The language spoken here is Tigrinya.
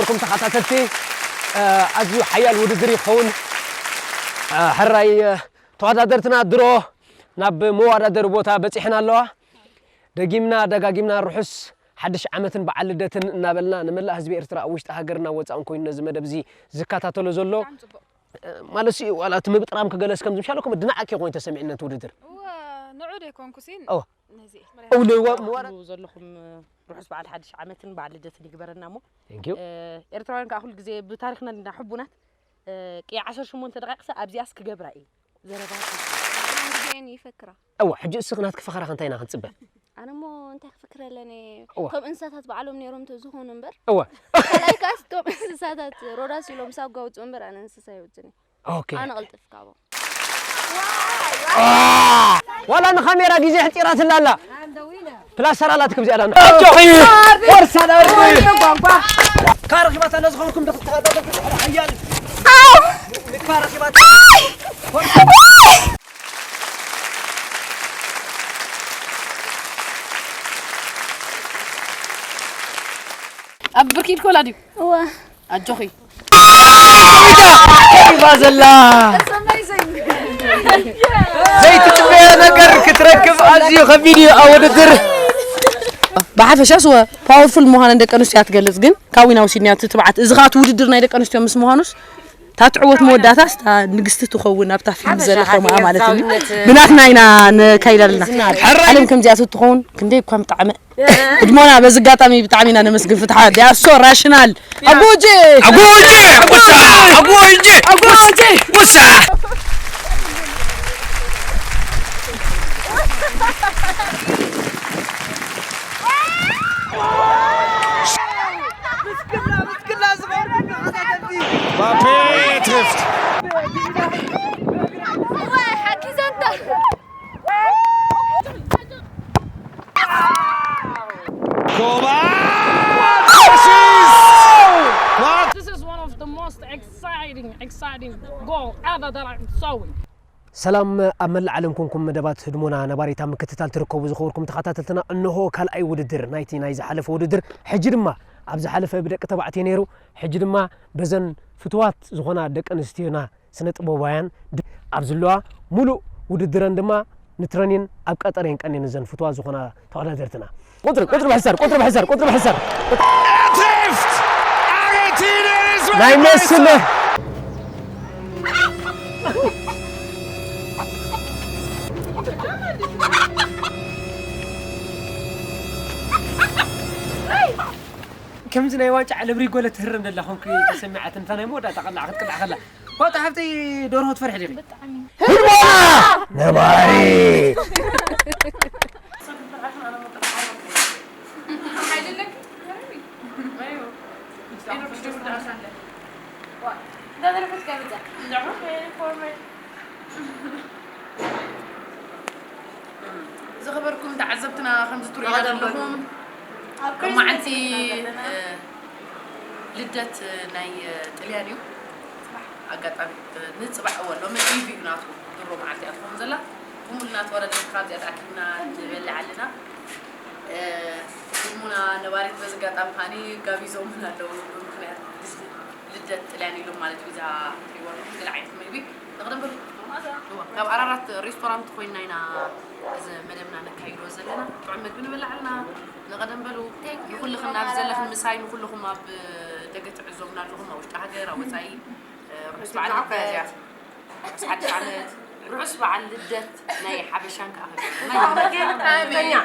ኩም ተኸታተልቲ፣ ኣዝዩ ሓያል ውድድር ይኸውን። ሕራይ ተወዳደርትና ድሮ ናብ መወዳደሪ ቦታ በጺሐን ኣለዋ። ደጊምና ደጋጊምና ርሑስ ሓድሽ ዓመትን በዓል ልደትን እናበልና፣ ንመላእ ህዝቢ ኤርትራ ኣብ ውሽጢ ሃገርና ወጻእን ኮይኑ ነዚ መደብ እዚ ዝከታተሎ ዘሎ ማለት ሲ ዋላ እቲ ምብጥራም ክገለስ ከም ዝምሻለኩም ድናዓክ ኮይኑ ተሰሚዕነት ውድድር። እወ፣ ንዑ ዶ ይኮንኩ ሲን? እወ። ነዚ እውልዎ ምዋራ ዘለኹም ርሑስ በዓል ሓድሽ ዓመትን በዓል ልደትን ይግበረና እሞ። Thank you። ኤርትራውያን ከዓ ኩሉ ግዜ ብታሪኽና ዲና ሕቡናት። ቅያ ዓሰርተ ሸሞንተ ደቂቕ ኣብዚኣስ ክገብራ እዩ። ዘረባ። ዜን ይፈክራ። እወ፣ ሕጂ እስኽ ናትኪ ፈኸራ ከንታይ ኢና ክንጽበ? ኣነ እሞ እንታይ ክፍክር ኣለኒ? እወ። ከም እንስሳታት ባዕሎም ነይሮም ተዝኾኑ እምበር። እወ። ካልኣይ ካስ ከም እንስሳታት ሮዳስ ኢሎም ሳጓ ውፅኡ እምበር ኣነ እንስሳ ይውፅኒ። ኦኬ። ኣነ ቅልጥፍ ካብኦም። ዋላ ንካሜራ ግዜ ሕፂራትላ ኣላ። ፕላስተር ኣላት ከምዚኣ ኣላ። ኣጆኺ! ወርሳ ዳርቢ! ካረኺባታ ነዝኾንኩም ዶ ክትተኻታተል ክትሕል ሓያል። ካረኺባታ። ኣብ ብርኪ ኢድኮላ ድዩ? እወ። ኣጆኺ። ከይባ ዘላ። ዘይትጽበዮ ነገር ክትረክብ ኣዝዩ ከቢድ እዩ ኣብ ውድድር። ብሓፈሻስ ወ ፓወርፉል ምዃነን ደቂ ኣንስትዮ እያ ትገልጽ፣ ግን ካብ ዊና ውሲድናያ እቲ ትብዓት። እዚ ኸኣ እቲ ውድድር ናይ ደቂ ኣንስትዮ ምስ ምዃኑስ እታ ትዕወት መወዳእታስ እታ ንግስቲ ትኸውን ኣብታ ፊልም ሓበሻ ዘላ ከምኣ ማለት እዩ። ሃገራውነት። ብናትና ኢና ነካይድ ኣለና። ዝናብ። ዓለም ከምዚኣ ትኸውን ክንደይ እኳ ምጣዕመ። ህድሞና በዚ ኣጋጣሚ ብጣዕሚ ኢና ነመስግን ፍትሓ። They are so rational። ኣጎጄ! ኣጎጄ! ኣጎጄ! ኣጎጄ! ኣጎጄ! ጉሳ! ባፔ ትሪፍት። Kovac! This is one of the most exciting, exciting goal ever that I'm showing. ሰላም ኣብ መላእ ዓለም ኮንኩም መደባት ህድሞና ነባሪታ ምክትታል ትርከቡ ዝኸበርኩም ተኸታተልትና፣ እንሆ ካልኣይ ውድድር ናይቲ ናይ ዝሓለፈ ውድድር። ሕጂ ድማ ኣብ ዝሓለፈ ብደቂ ተባዕትዮ ነይሩ፣ ሕጂ ድማ በዘን ፍትዋት ዝኾና ደቂ ኣንስትዮና ስነ ጥበባውያን ድ-፣ ኣብ ዝለዋ ሙሉእ ውድድረን ድማ ንትረኒን ኣብ ቀጠር የንቀኔን እዘን ፍትዋ ዝኾና ተወዳደርትና። ቁጽሪ፣ ቁጽሪ ብሕሳር፣ ቁጽሪ ብሕሳር፣ ቁጽሪ ብሕሳር። Er trifft! Argentinien ist ናይ መስል ከምዚ ናይ ዋንጫ ዓለም ሪጎለ ትህረም ዘላ ኮንኩ ተሰሚዓት፣ እንታ ናይ መወዳእታ ቀላዕ ክትቅላዕ ከላ። ዋጣ ሓብተይ ደርሆ ትፈርሒ ዲኺ? ህድሞና ነባሪት። ዝኸበርኩም ተዓዘብትና፣ ከምዚ ትርእዩና ዘለኹም፣ ኣብ መዓልቲ፣ እ፣ ልደት ናይ፣ እ፣ ጥልያን እዩ። ኣጋጣሚ፣ እ፣ ንጽባሕ እወ፣ ሎሚ ኢቭ እዩ ናቱ፣ ድሮ መዓልቲ እያ ትኸውን ዘላ። ከምኡ ኢልና ተወዳደርቲ ካብዚኣ ተኣኪብና ንበልዕ ኣለና። እ፣ ህድሞና ነባሪት በዚ ኣጋጣሚ ከዓኒ ጋቢዞምን ኣለዉ፣ ብምኽንያት ልደት ጥልያን ኢሎም ማለት እዩ። እዛ ትሪእዋ ኣለኹም ገለ ዓይነት ምግቢ ንቕደም በሉ። እዋ፣ ካብ ኣራራት ሬስቶራንት ኮይንና ኢና እዚ መደብና ነካይዶ ዘለና። ጥዑም ምግቢ ንበልዕ ኣለና። ንቐደም በሉ። ንኹልኽን ኣብ ዘለኽን ምሳይ፣ ንኹልኹም ኣብ ደገ ትዕዘቡና ኣለኹም፣ ኣብ ውሽጢ ሃገር፣ ኣብ ወጻኢ፣ እ፣ ርሑስ በዓል ልደት፣ ርሑስ ሓድሽ ዓመት፣ ርሑስ በዓል ልደት ናይ ሓበሻን ከኣ ሃገርና።